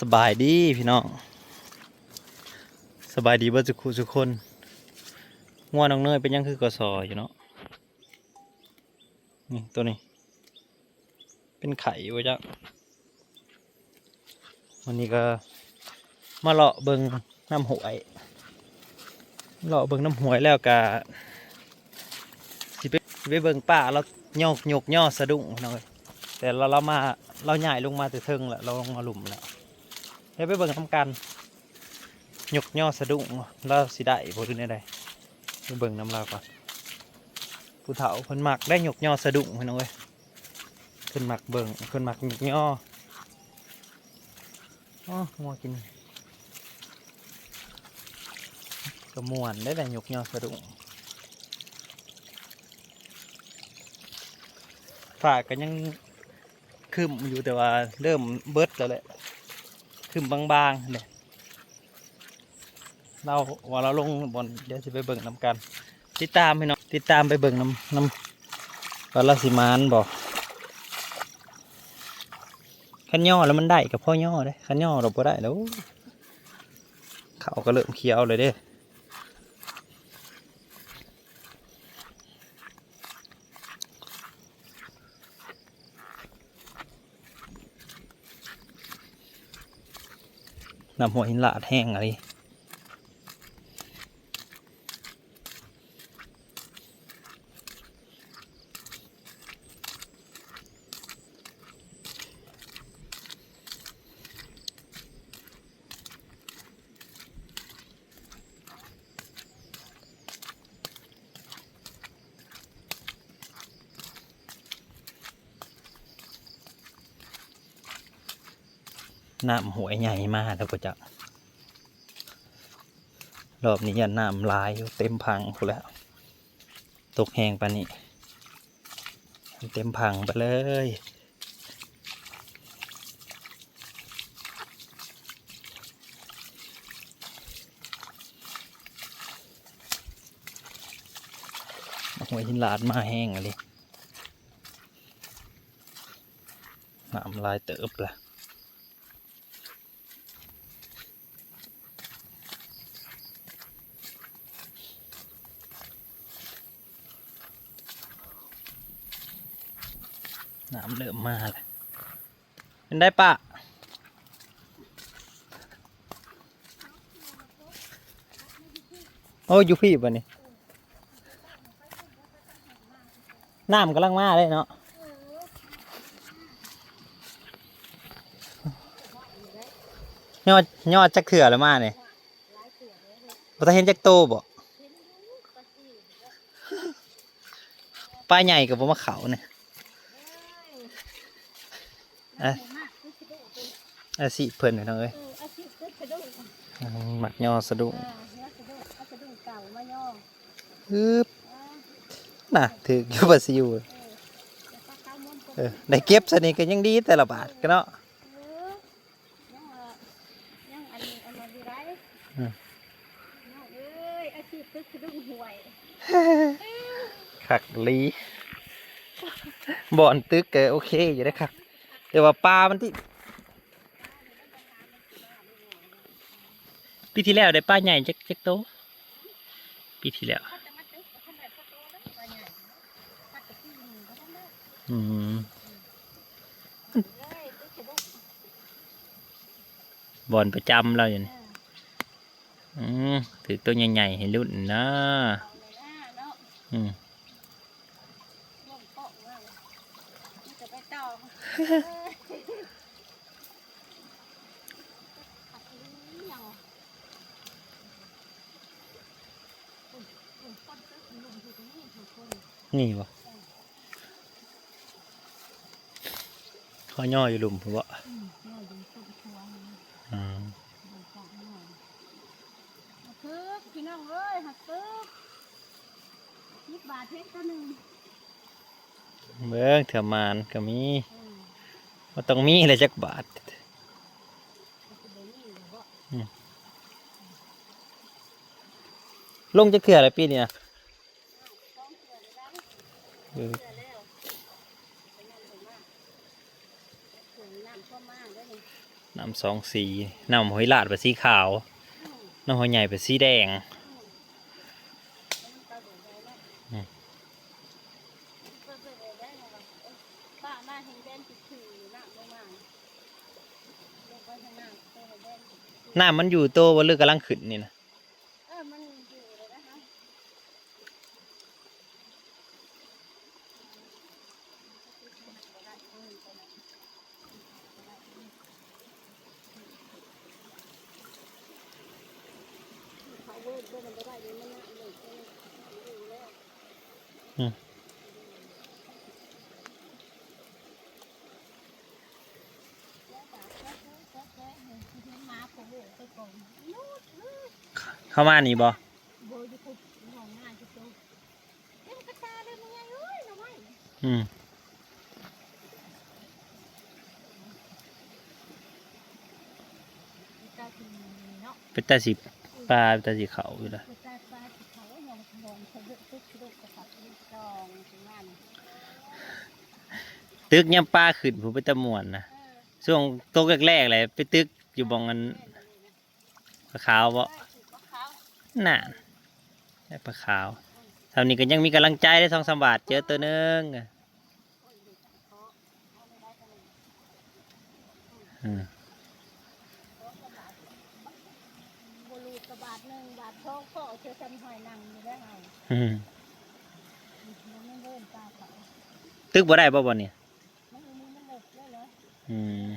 ສະບາຍດີພີ່ນ້ອງ ສະບາຍດີເບິດສູ່ຄູ່ສູ່ຄົນ. ງົວນ້ອງເນີຍເປັນຫຍັງຄືກະສໍຢູ່ເນາະ? ນີ້ ໂຕນີ້ເປັນໄຂ້ບໍ່ຈັກ. ວັນນີ້ກະມາເລາະເບິ່ງນ້ຳຫ້ວຍ ເລາະເບິ່ງນ້ຳຫ້ວຍແລ້ວກະຊິໄປ ຊິໄປເບິ່ງປາ ລາວຍົກ ຍົກຍໍສະດຸ້ງພີ່ນ້ອງເອີຍ. ແຕ່ລາວ ລາວມາ ລາວຍ້າຍລົງມາແຕ່ເທິງແລ້ວ ລາວລົງມາລຸ່ມແລ້ວ. ດຽວໄປເບິ່ງນຳກັນ ຍົກຍໍສະດຸ້ງ ລາວຊິໄດ້ບໍ່ ຫຼືແນວໃດ? ໄປເບິ່ງນຳລາວກ່ອນ. ຜູ້ເຖົ້າເພິ່ນມັກໄດ໋ ຍົກຍໍສະດຸ້ງພີ່ນ້ອງເອີຍ. ເພິ່ນມັກເບິ່ງ ເພິ່ນມັກຍົກຍໍ. ອໍ ງົວກິນ ກະມ່ວນໄດ໋ ໄດ້ຍົກຍໍສະດຸ້ງ. ຟ້າກະຍັງຄຶ້ມຢູ່ ແຕ່ວ່າເລີ່ມເບິດແລ້ວແຫຼະ ຄຶ້ມບາງໆຫັ້ນແຫຼະ. ລາວວ່າລາວລົງບ່ອນ ດຽວຊິໄປເບິ່ງນຳກັນ. ຕິດຕາມພີ່ນ້ອງ ຕິດຕາມໄປເບິ່ງນຳ ນຳ ວ່າລາວຊິໝານບໍ່. ຄັນຍໍແລ້ວມັນໄດ້ກະພໍຍໍເດ້ ຄັນຍໍແລ້ວບໍ່ໄດ້ແລ້ວ ເຂົ້າກະເລີ່ມຂຽວແລ້ວເດ້. ນ້ຳຫ້ວຍຫີນລາດແຮງອີ່ຫຼີ. ນ້ຳຫ້ວຍໃຫຍ່ມາແລ້ວບໍ່ຈັກ ລອບນີ້ຢ້ານນ້ຳຫຼາຍຢູ່ ເຕັມພັງພຸ້ນແຫຼະ. ຕົກແຮງປານນີ້ ເຕັມພັງໄປເລີຍ. ຫ້ວຍຫີນລາດມາແຮງອີ່ຫຼີ ນ້ຳຫຼາຍເຕີບລະ. ນ້ຳເລີ່ມມາແລ້ວ ເປັນໄດປະ? ໂອ້ ຢູ່ພີ້ບາດນີ້ ນ້ຳກຳລັງມາເດ້ເນາະ. ຍອດ ຍອດຈັກເທື່ອແລ້ວມານີ້? ບໍ່ທັນເຫັນຈັກໂຕບໍ? ປາໃຫຍ່ກະບໍ່ມາເຂົ້ານີ້. ອາ ອາຊີບເພິ່ນພີ່ນ້ອງເອີຍ ມັກຍໍສະດຸ້ງ. ອືບ ນະ ຖືກຢູ່ ປາຊິວ. ເອີ ໄດ້ເກັບຊະນີ້ກະຍັງດີ ແຕ່ລະບາດກະເນາະ. ຍັງວ່າ ຍັງອັນນີ້ ອັນນັ້ນຢູ່ໃດ໋ ອືມ ນ້ອງເອີຍ ອາຊີບຕຶກສະດຸ້ງຫ້ວຍ ຄັກອີ່ຫຼີ. ບ່ອນຕຶກກະໂອເຄຢູ່ເດ້ ຄັກ ແຕ່ວ່າປາມັນຕິ ປີທີ່ແລ້ວໄດ້ປາໃຫຍ່ຈັກ ຈັກໂຕ? ປີທີ່ແລ້ວ ອືມ ບ່ອນປະຈຳລາວຢູ່ນີ້. ອືມ ຖືກໂຕໃຫຍ່ໆໃຫ້ລຸ້ນນະ. ອືມ ນີ້ບໍ່? ເຂົາຍໍ້ຢູ່ລຸ່ມພຸ້ນບໍ? ອືມ ຍໍ້ຢູ່ຕົ້ນຄວານີ້. ອືມ ຖືກພີ່ນ້ອງເອີຍ ຫາກຖືກ ສິບບາດເຫັນໂຕໜຶ່ງ. ເບິ່ງ ເທື່ອໝານກະມີ. ອືມ ບໍ່ຕ້ອງມີແຫຼະຈັກບາດ. ອືມ ລົງຈັກເທື່ອແລ້ວປີນີ້ນະ? ສອງເທື່ອແລ້ວ. ເອີ ສອງເທື່ອແລ້ວ ນ້ຳຖ້ວມມາເດ້ນີ້. ນ້ຳສອງສີ ນ້ຳຫ້ວຍລາດເປັນສີຂາວ ນ້ຳຫ້ວຍໃຫຍ່ເປັນສີແດງ. ນ້ຳມັນຢູ່ໂຕບໍ່ ຫຼືກຳລັງຂຶ້ນນີ້ນະ? ເອີ ມັນຢູ່ແລ້ວນະ. ອືມ ເຂົ້າມານີ້ບໍ່? ບໍ່ ຢູ່ພຸ້ນ ຫ້ອງນ້າຢູ່ໂຕ. ເຕັມກະຕາເລີຍ ແມ່ໃຫຍ່ເອີຍ ໜໍ່ໄມ້. ອືມ ເປັນຕາຊິ ເນາະ ເປັນຕາຊິປາ ເປັນຕາຊິເຂົ້າຢູ່ລະ. ເປັນຕາປາຊິເຂົ້າ ມອງ ມອງສະດຸດ ສະດຸດ ສະດຸດ ສະດຸດ ສະດຸດ ສະດຸດ ສະດຸດ ຕຶກຍາມປາຂຶ້ນພຸ້ນ ເປັນຕາມ່ວນນະ. ເອີ ຊ່ວງຕົກແລກໆ ແຫຼະ ໄປຕຶກຢູ່ບ່ອນອັນ ປາຂາວບໍ່? ນັ້ນ ໄດ້ປາຂາວ. ຊ່ຳນີ້ກໍຍັງມີກຳລັງໃຈໄດ້ ສອງສາມບາດ ເຈີໂຕໜຶ່ງ. ອືມ ບໍ່ຫຼຸດກະບາດໜຶ່ງ ບາດສອງພໍເທື່ອ ຊ່ຳຫອຍນັ່ງຢູ່ໄດ້ເຮົາ. ອືມ ຕຶກບໍ່ໄດ້ບໍ່ບ່ອນນີ້? ອືມ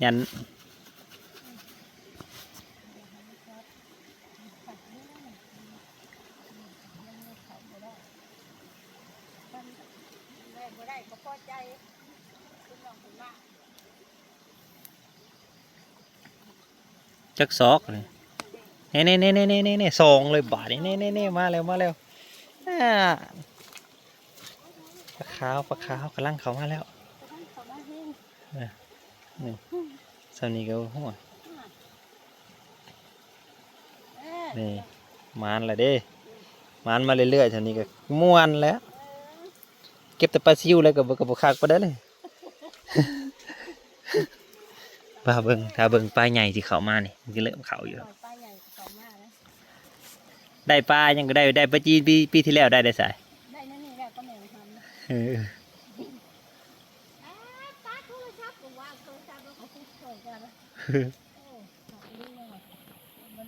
ຢ້ານ ຈັກສອກນີ້ ແນ່ໆໆໆໆ ສອງເລີຍບາດນີ້ ແນ່ໆໆ ມາແລ້ວ ມາແລ້ວ. ອ່າ ປາຂາວ ປາຂາວກຳລັງເຂົ້າມາແລ້ວ. ເອີ ນີ້ ຊ່ຳນີ້ກໍ ໂອ້ໂຫ ນີ້ ມານລະເດ້ ມານມາເລື້ອຍໆ ຊ່ຳນີ້ກໍມ່ວນແລ້ວ. ເກັບແຕ່ປາຊິວແລ້ວກໍບໍ່ ກໍບໍ່ຄັກປານໃດເລີຍ. ຖ້າເບິ່ງ ຖ້າເບິ່ງປາໃຫຍ່ທີ່ເຂົ້າມານີ້ ມັນຊິເລີ່ມເຂົ້າຢູ່. ໄດ້ປາຫຍັງກໍໄດ້ ໄດ້ປາຈີນ ປີ ປີທີ່ແລ້ວໄດ້ໄດ້ສາຍ ໄດ້ນັ້ນນີ້ແຫຼະກໍແມ່ນຫັ້ນ. ເອີ ປາໂທລະສັບກໍວ່າໂທລະສັບແລ້ວກໍຄຸກເຂົ້າກັນ. ໂອ້ ມັນ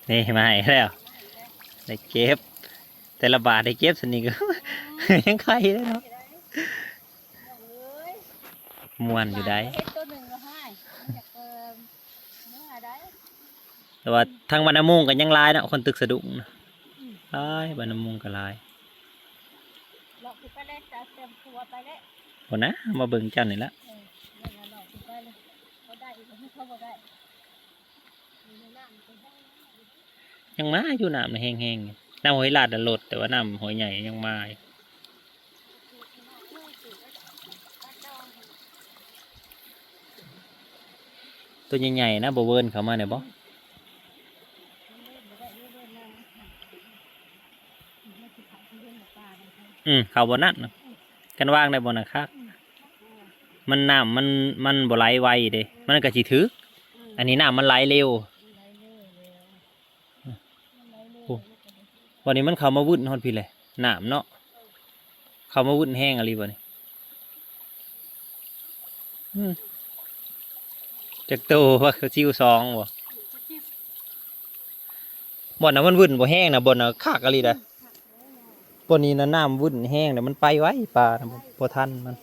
ນີ້ມາອີກແລ້ວ ໄດ້ເກັບ ແຕ່ລະບາດໄດ້ເກັບສ່ຳນີ້ກໍ ຍັງໄຄເດ້ເນາະ. ມ່ວນຢູ່ໃດ໋ ເຮັດໂຕໜຶ່ງກໍໃຫ້ ຢາກ ເອີ ເມືອໃດ໋. ແຕ່ວ່າທາງບ້ານນາມຸງກໍຍັງຫຼາຍເນາະ ຄົນຕຶກສະດຸ້ງນະ ອືມ ຫຼາຍ ບ້ານນາມຸງກໍຫຼາຍ. ເລາະຂຶ້ນໄປເລີຍ ຈະເຕມຄົວໄປເລີຍ ບໍ່ນະ ມາເບິ່ງເຈົ້ານີ້ລະ. ເອີ ເລາະຂຶ້ນໄປເລີຍ ບໍ່ໄດ້ອີກ ເຂົາບໍ່ໄດ້ ຢູ່ໃນນ້ຳມັນກໍຍັງ ຍັງມາຢູ່ ນ້ຳນະແຮງໆ ນ້ຳຫ້ວຍລາດນະລົດ ແຕ່ວ່ານ້ຳຫ້ວຍໃຫຍ່ຍັງມາຢູ່. ໂຕໃຫຍ່ໆ ນະ ບໍ່ເວີນເຂົ້າມາແດ່ບໍ່? ອືມ ເຂົ້າບ່ອນນັ້ນນະ ຄັນວາງໄດ້ບ່ອນນັ້ນຄັກ. ມັນ ນ້ຳມັນ ມັນບໍ່ໄຫຼໄວເດ້ ມັນກໍຊິຖືກ. ອັນນີ້ນ້ຳມັນໄຫຼເລັວ. ໂອ້ ວັນນີ້ມັນເຂົ້າມາວຶ້ນຮອດພີ້ແຫຼະ ນ້ຳເນາະ ເຂົ້າມາວຶ້ນແຮງອີ່ຫຼີບັດນີ້. ອືມ ຈັກໂຕວະ ຊິວສອງບໍ່? ບ່ອນນັ້ນມັນວຶ້ນບໍ່ແຮງນະ ບ່ອນນັ້ນຄັກອີ່ຫຼີໃດ໋. ບ່ອນນີ້ນະນ້ຳວຶ້ນແຮງແລ້ວ ມັນໄປໄວ ປານະ ບໍ່ ບໍ່ທັນມັນ.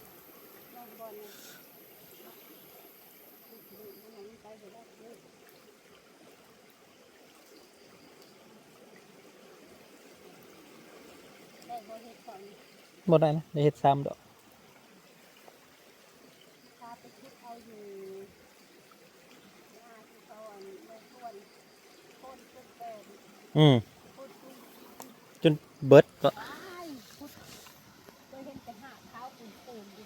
ບໍ່ໄດ້ນະ ໄດ້ເຮັດສາມດອກ. ອືມ ຈົນເບິດເບາະ. ໄດ້ເຫັນແຕ່ຫາກຂາວປູນໆຢູ່.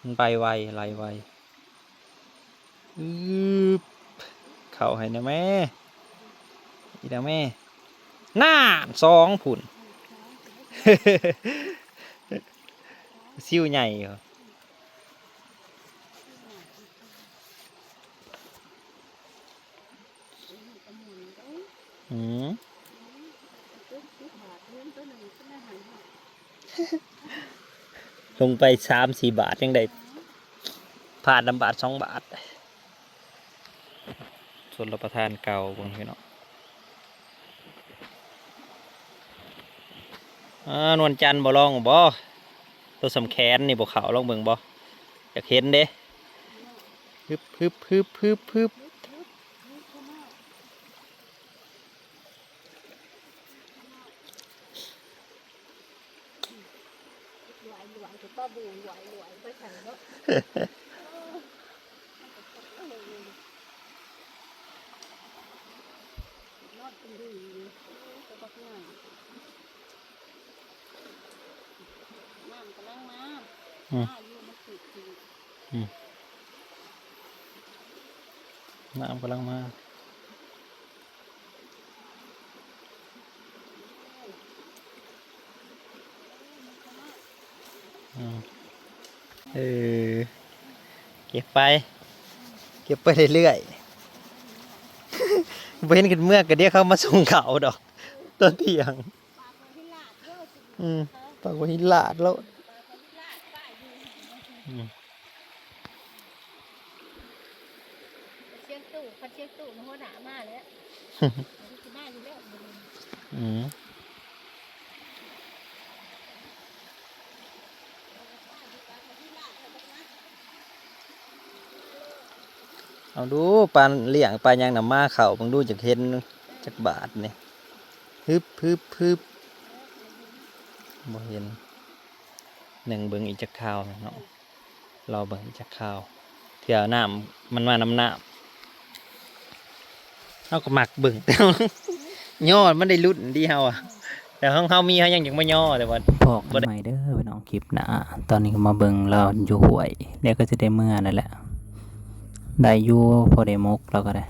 ມັນໄປໄວ ໄຫຼໄວ. ອືບ ເຂົ້າໃຫ້ແດ່ແມ່ ອີກແລ້ວແມ່. ນານ ສອງພຸ້ນ ຊິວໃຫຍ່. ອືມ ລົງໄປສາມສີ່ບາດ ຍັງໄດ້ພາດນຳບາດສອງບາດ. ຊົນລະປະທານເກົ່າເບິ່ງພີ່ນ້ອງ. ອ່າ ນວນຈັນບໍ່ລອງບໍ່? ໂຕສ່ຳແຂນນີ້ບໍ່ເຂົ້າ ລອງເບິ່ງບໍ່? ຢາກເຫັນເດ້. ຮຶບ ຮຶບ ຮຶບ ຮຶບ ຮຶບ. ອືມ ອືມ ນ້ຳກຳລັງມາ. ອືມ ເອີ ເກັບໄປ ເກັບໄປເລື້ອຍໆ. ບໍ່ເຫັນຂຶ້ນເມືອກະດຽວເຂົາມາສົ່ງເຂົ້າດອກ ຕອນທ່ຽງ. ອືມ ປາກຫົວຫີນລາດໂລດ. ອືມ ຊຽງຕູ້ ຄັນຊຽງຕູ້ຫັ້ນຫົວໜ້າມາແລ້ວ ຊິມາຢູ່ແລ້ວ. ອືມ ເອົາດູ ປາລ້ຽງປາຫຍັງນຳມາເຂົ້າເບິ່ງດູ ຢາກເຫັນຈັກບາດນີ້. ຮຶບ ຮຶບ ຮຶບ ບໍ່ເຫັນ. ໜຶ່ງເບິ່ງອີກຈັກຄາວເນາະ ລໍເບິ່ງອີກຈັກຄາວ ເທື່ອນ້ຳມັນມານຳນ້ຳ. ເຮົາກໍມັກເບິ່ງ ຍໍມັນໄດ້ລຸ້ນເດເຮົາອະ ແຕ່ຂອງເຮົາມີ ເຮົາຍັງຢາກມາຍໍ ແຕ່ວ່າ ພໍ້ກັນໃໝ່ເດີພີ່ນ້ອງ ຄລິບໜ້າ. ຕອນນີ້ກໍມາເບິ່ງລາວຢູ່ຫ້ວຍ ແລ້ວກໍຊິໄດ້ເມືອນັ້ນແຫຼະ. ໄດ້ຢູ່ ພໍໄດ້ໝົກລາວກໍໄດ້